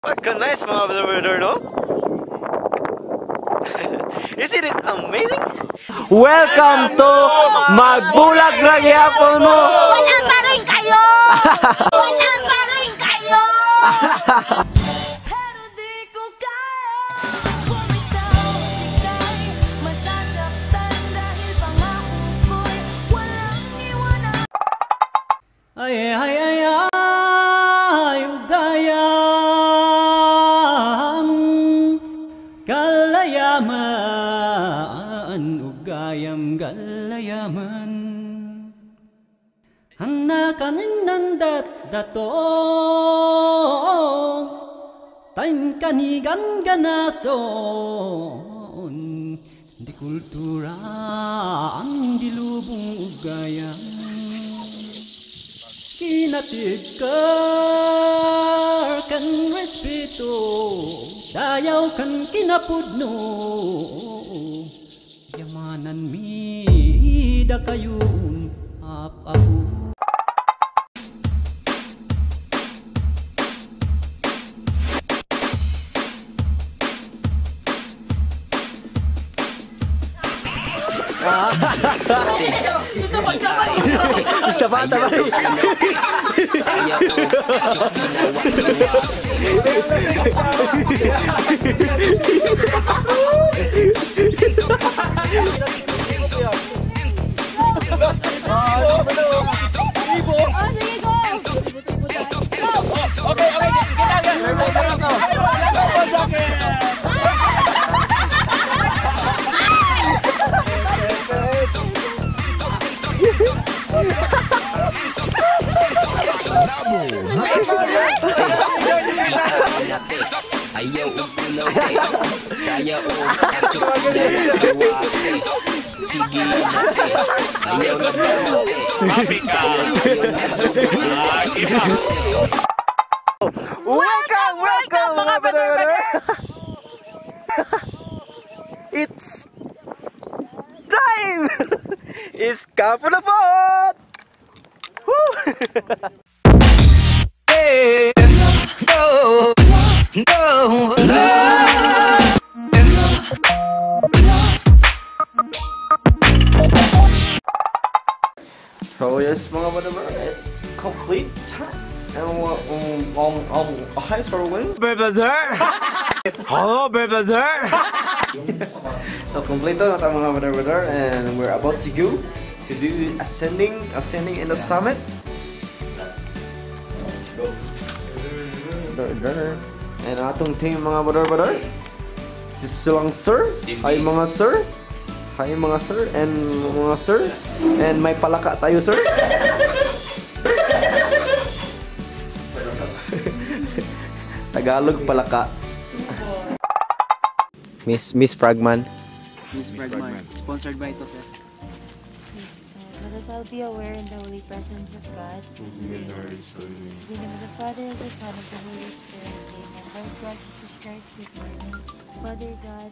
Pagka-nice, mga brother, no? Isn't it amazing? Welcome to Magbulag ra gyapon mo! Wala pa rin kayo! Wala pa rin kayo! Pero di ko kaya bumitaw. Ika'y masasaktan dahil pangako ko'y walang iwanan. Ay ay ay ay ugayam galayaman, ugayam galayaman, Hanakanin dat dato Tain kanigan ganason, di kultura ang dilubong ugayam. Kinatigkar kan respeto, dayaw kan kinapudno. Yamanan mi da kayon ap-apo. Taba, taba. Ayaw ug saya og sige ayaw na. Welcome, welcome, mga brother! It's time! It's Kapo na po! Woo! So yes, mga brother, it's complete time. And hi, Sir Brother! Hello, brother! So complete na tayo, mga brother, and we're about to go to do ascending in the summit. Let's go. And atong team, mga brother, si silang sir, hi mga sir, hi mga sir, and mga sir, and may palaka tayo, sir. Tagalog palaka. Miss Pragman. Miss Pragman. Sponsored by ito, sir. Let us all be aware in the holy presence of God. In the name of the Father, and the Son, and the Holy Spirit. Amen. Lord God, Jesus Christ, good morning. Father God,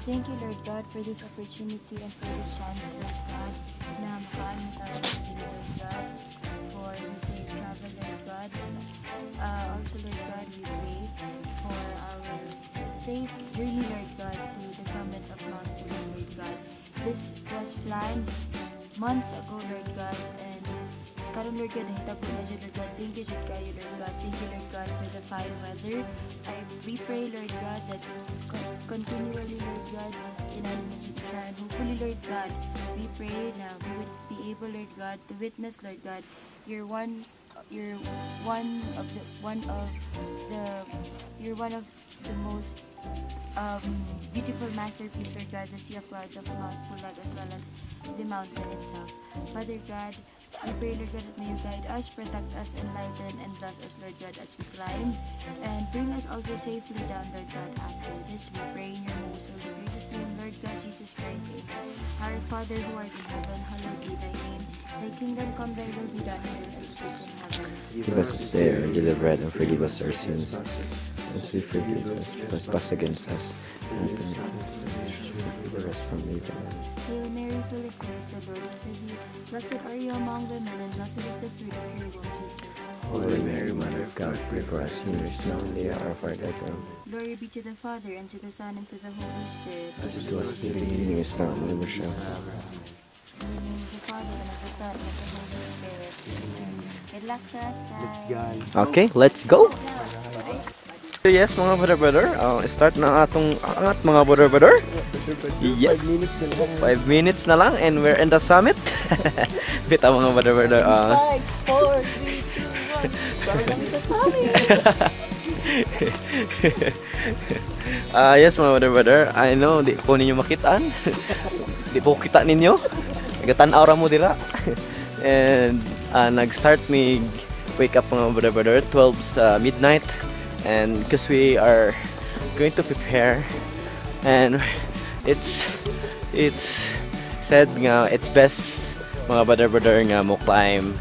thank you, Lord God, for this opportunity and for this chance, Lord God, na makaano tayo today, Lord God, for the safe travel, Lord God. And also, Lord God, we pray for our safe journey, Lord God, to the summit of Mount Pulag, Lord God. This was planned months ago, Lord God, and karon, Lord God, nahitabo na jud, Lord God. Thank you jud kayo, Lord God. Thank you, Lord God, for the fine weather. We pray, Lord God, that continually, Lord God, inano na jud siya. And hopefully, Lord God, we pray na we would be able, Lord God, to witness, Lord God, your one of the most beautiful masterpiece, Lord God, the Sea of Clouds of Mount Pulag, as well as the mountain itself. Father God, we pray, Lord God, that may you guide us, protect us, enlighten, and bless us, Lord God, as we climb, and bring us also safely down, Lord God, after this. We pray in your most holy gracious name, Lord God, Jesus Christ. Amen. Our Father who art in heaven, hallowed be thy name. Thy kingdom come, thy will be done on earth as it is in heaven. Give us this day our daily bread, and forgive us our sins, As we forgive us trespass against us, and deliver us from evil. Hail Mary, full of grace, the Lord is with you. Blessed are you among women, and blessed is the fruit of your womb, Jesus. Holy Mary, Mother of God, pray for us sinners, now and the hour of our death. Amen. Glory be to the Father, and to the Son, and to the Holy Spirit. As it was in the beginning, is now, and ever shall be. In the name of the Father, and of the Son, and of the Holy Spirit. Amen. Good luck to us, guys. Okay, let's go! So yes, mga brother brother, start na atong angat, mga brother brother. Yes. 5 minutes na lang and we're in the summit. Bita, mga brother brother. 5, 4, 3, 2, 1. Bago kami sa summit. Yes, mga brother brother, I know di po ninyo makitaan. Di po kita ninyo. Nagatan-aw ra mo dira. And nag-start mi wake up, mga brother brother, 12 sa midnight, and because we are going to prepare and it's said nga it's best, mga brother brother, nga mo climb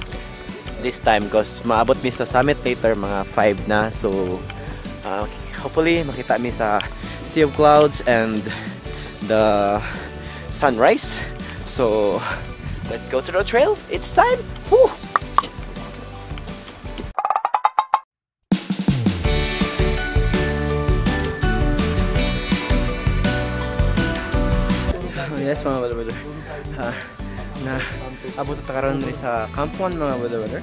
this time because maabot mi sa summit later, mga 5 na. So hopefully makita mi sa sea of clouds and the sunrise. So let's go to the trail. It's time. Woo! Yes, mga brother brother. Na abot ta karon diri sa Camp 1, mga brother brother.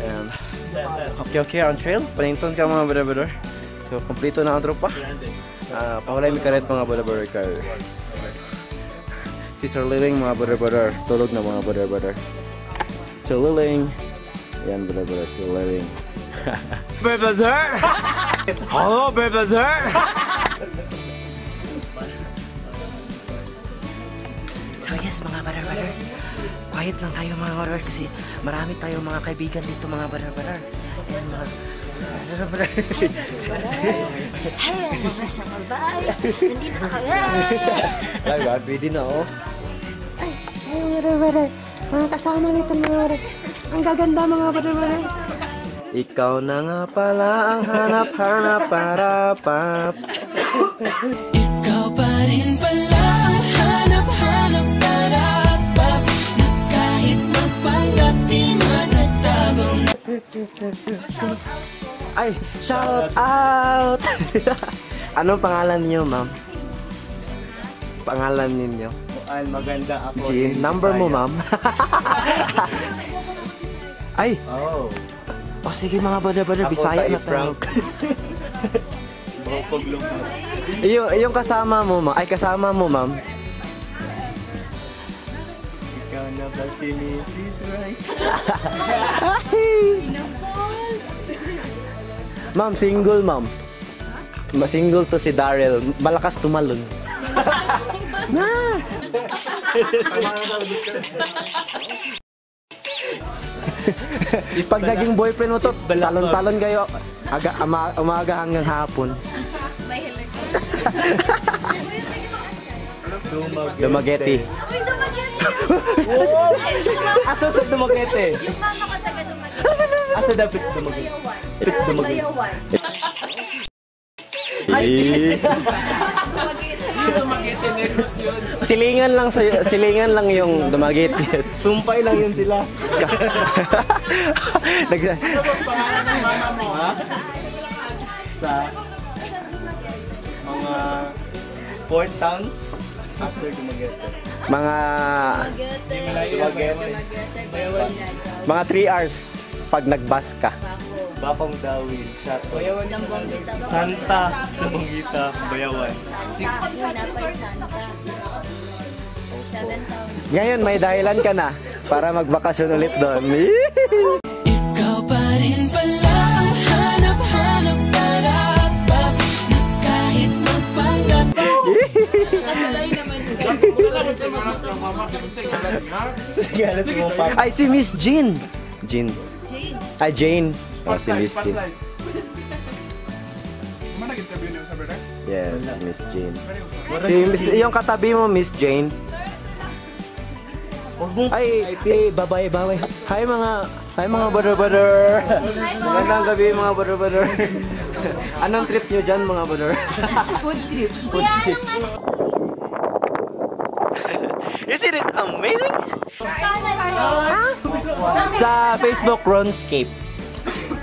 And okay on trail. Paninton ka, mga brother brother. So kompleto na ang tropa. Pahulay mi karet, mga brother brother, kay si Sir Liling, mga brother brother, tulog na, mga brother brother. Sir Liling. Yan, brother brother, Sir Liling. Brother! Hello, brother! So yes, mga brother brother, quiet lang tayo, mga brother, kasi marami tayong mga kaibigan dito, mga brother brother. And mga brother brother. Hello, mga sakabay. Nandito na kami. Ay, ba, pwede na oh. Ay, brother, brother. Mga kasama nito, mga brother. Ang gaganda, mga brother, brother. Ikaw na nga pala ang hanap-hanap para pap. Ikaw pa rin pala ang hanap-hanap para pa na kahit magpanggap di magtatago. Ay, shout out! Anong pangalan niyo, ma'am? Pangalan ninyo? Ay, maganda ako. Jean. Number mo, ma'am? Ay! Oh. O sige, mga brother brother, Ako, Bisaya tayo, na tayo. Frank. Yung kasama mo, ma'am. Ay, kasama mo, ma'am. Ikaw na ba si Mrs. Right? Ma'am, single, ma'am. Ma-single to si Daryl. Malakas tumalon. Na! Pag naging boyfriend mo to, talon-talon kayo aga, umaga hanggang hapon. Dumaguete. Uy, Dumaguete! Asa sa Dumaguete? Yung mama ko taga Dumaguete. Asa dapat Dumaguete? Bayawan. Dumaguete. Bayawan. Eh. Dumaguete. Silingan lang sa silingan lang yung Dumaguete. Sumpay lang yun sila. Nag Sa mga four towns after Dumaguete. Mga Dumaguete. mga 3 hours pag nagbus ka. Bakong Dawil, Shato. Santa, Sabongita, Bayawan. Six. Ngayon may dahilan ka na para magbakasyon ulit doon. Ikaw pa rin pala ang hanap-hanap para pa na kahit magpanggap. Sige, alas mo pa. Ay, si Miss Jean. Jean. Ay, Jane. Oh, si Miss Jean. Yes, Miss Jane. Si Miss, yung katabi mo, Miss Jane. Ay, eh, bye-bye, bye. Hi mga brother brother. Magandang gabi, mga brother brother. Anong trip nyo dyan, mga brother? Food trip. Food trip. Isn't it amazing? Sa Facebook, Ronscape.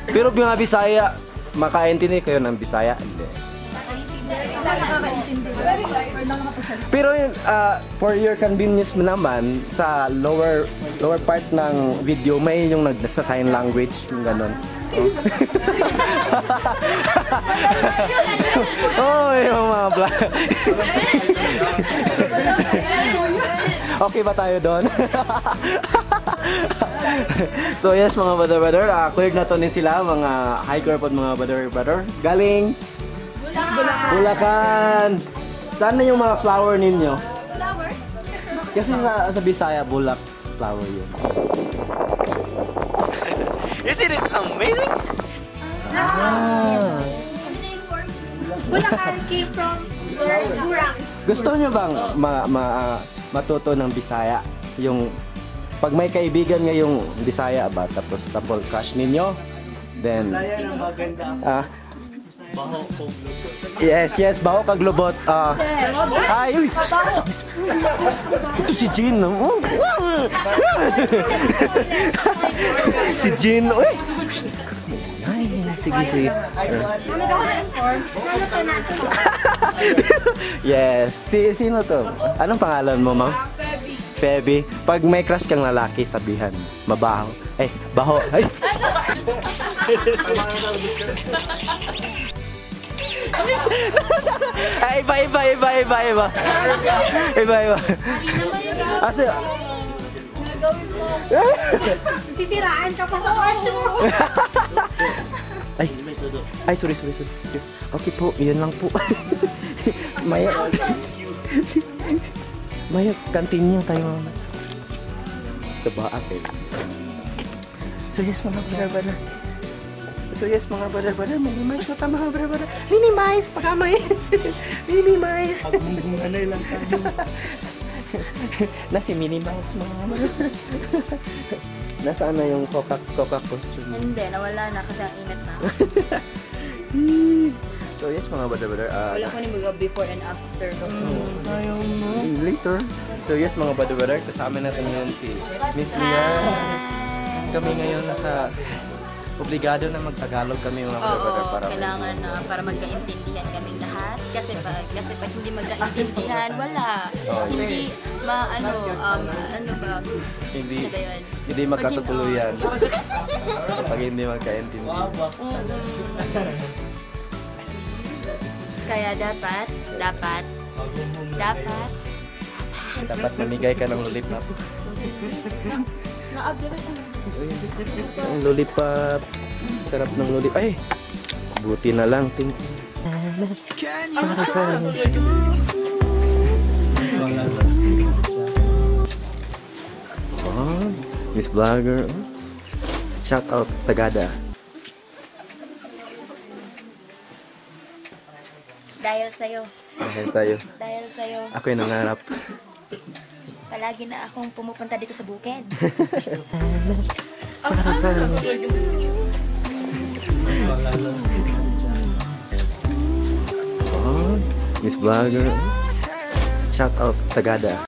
Pero mga Bisaya, makaintindi kayo ng Bisaya? Hindi. Pero yun, for your convenience naman, sa lower part ng video, may yung nagsa sign language, yung ganun. Oh, yung mga vlog. Okay ba tayo doon? So yes, mga brother-brother, cleared na to ni sila, mga hiker po, mga brother-brother. Galing Bulacan. Bulacan. Saan na yung mga flower ninyo? Flower? Kasi sa Bisaya, Bulak flower yun. Isn't it amazing? Ah. Bulacan came from Burang. Gusto nyo bang matuto ng Bisaya? Yung pag may kaibigan ngayong Bisaya ba, tapos tapos crush ninyo, then Bisaya na maganda. Baho kog lubot. Yes, yes, baho kag lubot. Ay, uy. Ito si Jean. Oh. Si Jean, uy. Ay, sige, sige. Yes. Sino to? Anong pangalan mo, ma'am? Feby. Feby. Pag may crush kang lalaki, sabihan, mabaho. Eh, baho. Ay. Ay, iba. Iba. Asa? Sisiraan ka pa sa crush mo. Ay, sorry. Okay po, yun lang po. Maya, continue tayo mamaya. Sa baak eh. So yes, mga brother. So yes, mga brother, minimize na ta, mga brother. Minimize, pakamay. Minimize. Ano lang tayo. Nasi minimize, mga brother. Nasaan na yung coca costume? Hindi, nawala na kasi ang init na. So yes, mga brother. Wala ko ni mga before and after. Later. So yes, mga brother, kasama natin ngayon si Miss Lian. Kami ngayon nasa obligado na magtagalog kami, mga brother, para kailangan na para magkaintindihan kaming lahat kasi pag hindi magkaintindihan, wala. Oh, hindi ma ano ano ba? Hindi hindi magkatutuluyan. Pag hindi magkaintindihan. Kaya dapat mamigay ka ng lollipop. Ang lollipop. Sarap ng lollipop. Ay! Buti na lang. Thank you. Oh, Miss Vlogger. Shout out Sagada. Dahil sa'yo. Dahil sa'yo. Dahil sa'yo. Ako yung nangarap. Palagi na akong pumupunta dito sa bukid. Oh, Miss Vlogger. Shout out Sagada.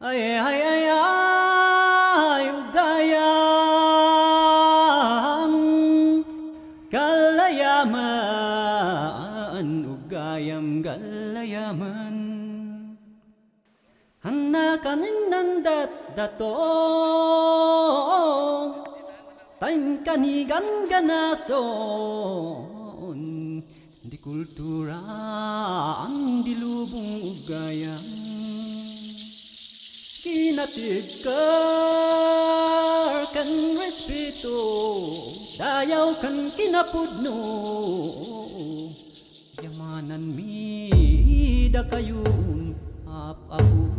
Ay ay ay ay ugayam kalayaman, ugayam galayaman. Hanakanin dat dato tain kanigan ganason di kultura di lubong ugayam kinatigkar kan respeto dayaw kan kinapudno yamanan mi da kayon ap-apo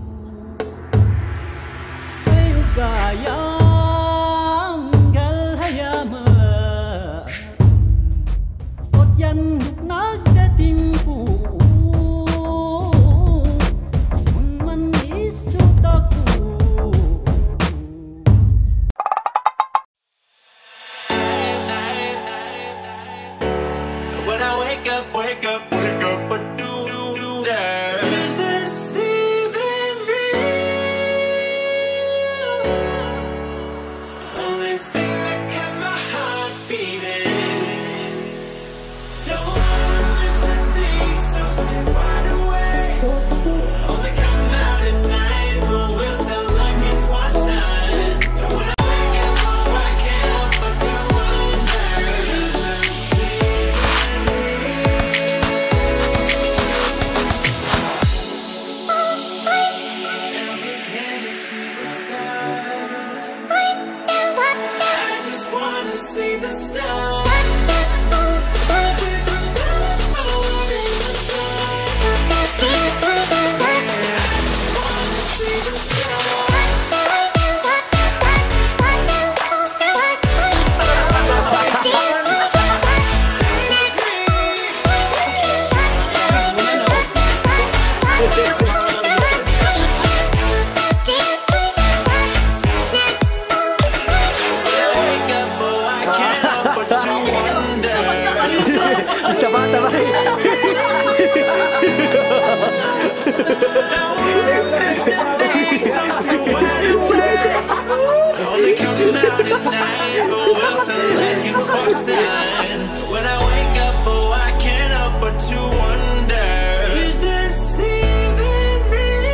gayam galhayama ot yan nagdatimpo man isutaku. I wake up, wake up, wake up, but do do there. Is this even real? Only thing that kept my heart beating. No listen things so stay wide awake. Only come out at night, but we're still looking for a sign. When I wake up, oh, I can't help but to wonder. Is this even real? And we can't see the stars. I just wanna see the stars. Only come out at night, but we're still looking for sign. When I wake up, oh, I can't help but to wonder. Is this even real?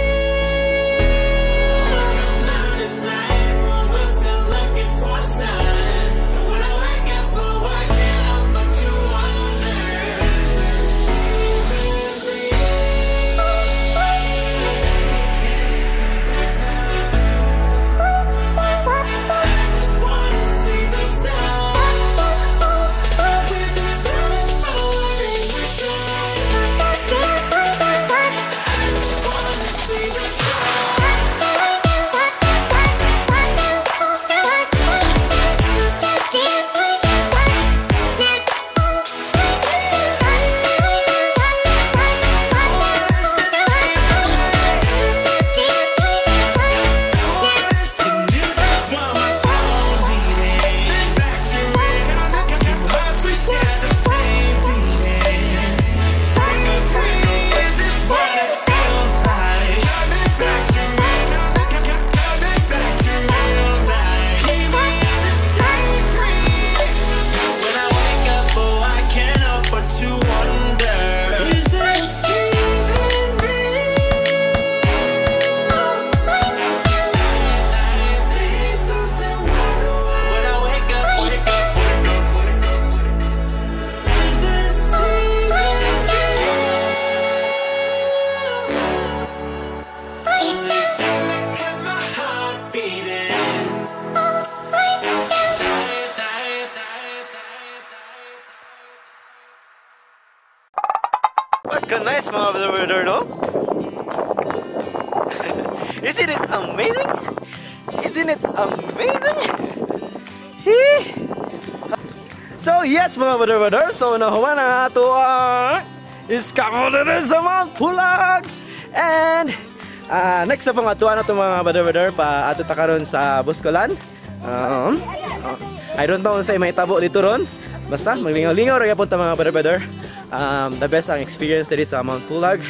Only come out at night, but we're still looking for sign. When I wake up, oh, I can't help but to wonder. Is this even real? Can't see the stars. I just wanna see the stars. I just wanna see the stars. When I wake up, oh, I can't help but to wonder. Is this even real? When I wake up, wake up, wake up, wake up. Is this even real? Only thing that kept my heart beating. What a nice mga brother, no? Isn't it amazing? Isn't it amazing? Hee! So yes mga brother, so nahuman na ato ang iskamo diri sa Mount Pulag. And next na pong atuan na ito mga brother, pa ato ta karon sa Buscolan. I don't know kung sa'y may tabo dito ron. Basta maglingaw-lingaw ra gyapon ta mga brother. The best ang experience diri sa Mount Pulag.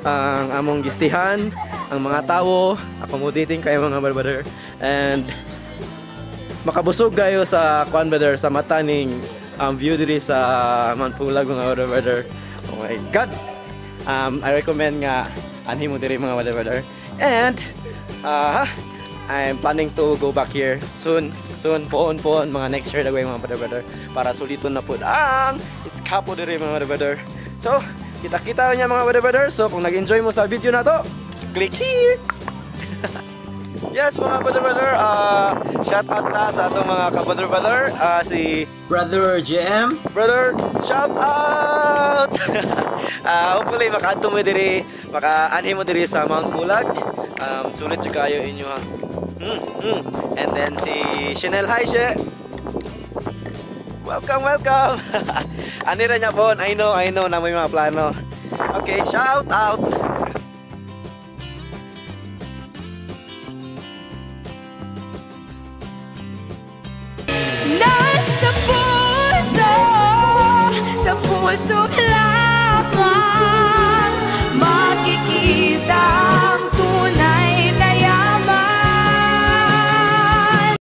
Ang among gistihan, ang mga tao, accommodating kayo mga brother. And makabusog kayo sa kuan brother, sa mata ning view diri sa Mount Pulag mga brother. Oh my God. I recommend nga anhi mo diri mga brother. And I'm planning to go back here soon. Soon, poon, mga next year na mga brother, para suliton na pud ang iskapo diri mga brother. So, kita-kita niya mga brother. So, kung nag-enjoy mo sa video na to, click here. Yes mga brother, shout out ta sa atong mga ka-brother, si Brother JM. Brother, shout out. Hopefully makaadto mo diri, makaanhi mo diri sa Mount Pulag. Sulit jud kayo inyo ha. And then si Chanel, hi She. Welcome, welcome. Ani ra niya po, I know na may mga plano. Okay, shout out. Nasa puso, sa puso. Was so blind.